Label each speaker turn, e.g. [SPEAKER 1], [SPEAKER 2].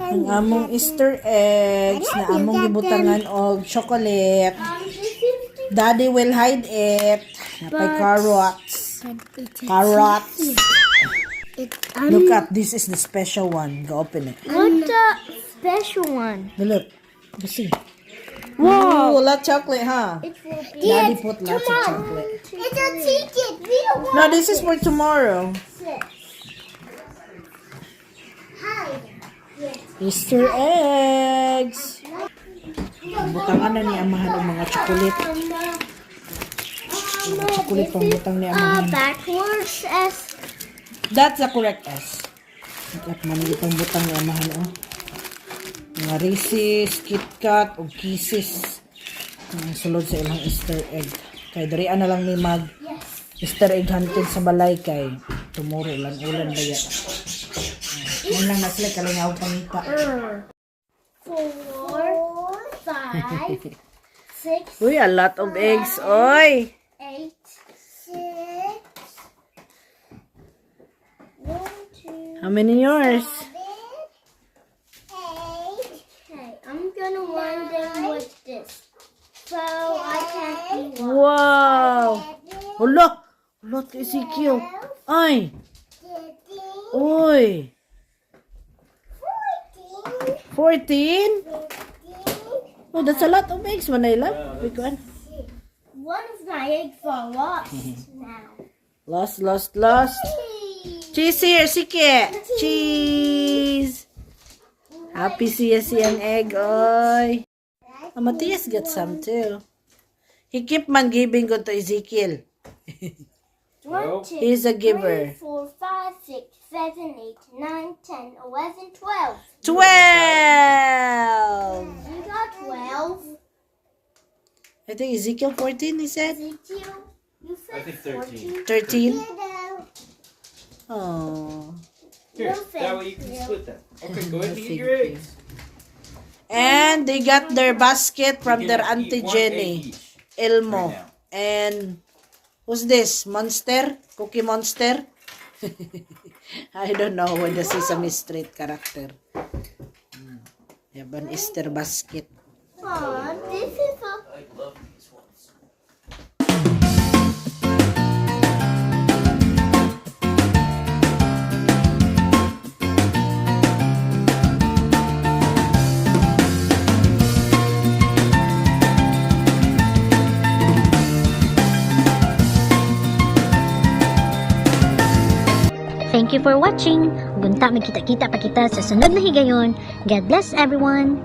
[SPEAKER 1] Ang among Easter eggs na among gibutangan og chocolate.
[SPEAKER 2] This is the
[SPEAKER 1] Daddy will hide it. Napay carrots.
[SPEAKER 2] But it's a
[SPEAKER 1] Carrots.
[SPEAKER 2] It,
[SPEAKER 1] Look at this is the special one. Go open it.
[SPEAKER 2] What's the special one?
[SPEAKER 1] Look. You see. Wow, a lot chocolate, huh?
[SPEAKER 2] It will be.
[SPEAKER 1] Daddy put lots of chocolate.
[SPEAKER 2] It's a ticket. We don't want
[SPEAKER 1] No, this is for tomorrow.
[SPEAKER 2] Six. Hide. Yes.
[SPEAKER 1] Easter eggs. Butangan na ni amahan og mga chocolate. Mga chocolate pang butang ni amahan.
[SPEAKER 2] Backwards S.
[SPEAKER 1] That's the correct S. Look at man pang butang ni amahan oh. Mga Reese's, KitKat ug Kisses. Ang sulod sa ilang Easter egg. Kay dirian na lang ni mag Easter egg hunting sa balay kay tomorrow ulan-ulan baya. Mo lang na sila kalingaw pangita.
[SPEAKER 2] Four, five, six,
[SPEAKER 1] Uy, a lot of eggs. Oy.
[SPEAKER 2] Eight, six, one, two,
[SPEAKER 1] How many yours?
[SPEAKER 2] Seven, eight. Okay, I'm gonna wind them with this, so I can't be one.
[SPEAKER 1] Wow. Hala. Hala kay Ezekiel. Ay. Oy.
[SPEAKER 2] 14,
[SPEAKER 1] 14?
[SPEAKER 2] 15.
[SPEAKER 1] Oh, that's a lot of eggs, Manila. Big one.
[SPEAKER 2] One of my eggs are lost now.
[SPEAKER 1] Lost, lost, lost. Cheese here, sige. Cheese. Happy siya siyang egg, oy. Oh, Matthias got some too. He keep man giving good to Ezekiel.
[SPEAKER 2] One, two,
[SPEAKER 1] He's a giver.
[SPEAKER 2] three, four, five, six, seven, eight, 9, 10, 11, 12.
[SPEAKER 1] 12!
[SPEAKER 2] You got 12.
[SPEAKER 1] I think Ezekiel 14, he said.
[SPEAKER 2] Ezekiel, you said
[SPEAKER 3] I think 13.
[SPEAKER 1] 13?
[SPEAKER 2] 14.
[SPEAKER 1] Oh.
[SPEAKER 3] Here,
[SPEAKER 2] No,
[SPEAKER 3] that way you
[SPEAKER 2] thank
[SPEAKER 3] can
[SPEAKER 2] you.
[SPEAKER 3] split them. Okay, go ahead and eat your
[SPEAKER 1] Thank you.
[SPEAKER 3] eggs.
[SPEAKER 1] And they got their basket from
[SPEAKER 3] You
[SPEAKER 1] their
[SPEAKER 3] can
[SPEAKER 1] Auntie
[SPEAKER 3] eat one
[SPEAKER 1] Jenny,
[SPEAKER 3] egg each
[SPEAKER 1] Elmo.
[SPEAKER 3] right now.
[SPEAKER 1] And who's this? Monster? Cookie Monster? I don't know what the Sesame Street character. Have an Easter basket.
[SPEAKER 2] Aw, this is a
[SPEAKER 3] I love these ones.
[SPEAKER 4] Thank you for watching. Ug unta magkita-kita pa kita sa sunod na higayon. God bless everyone.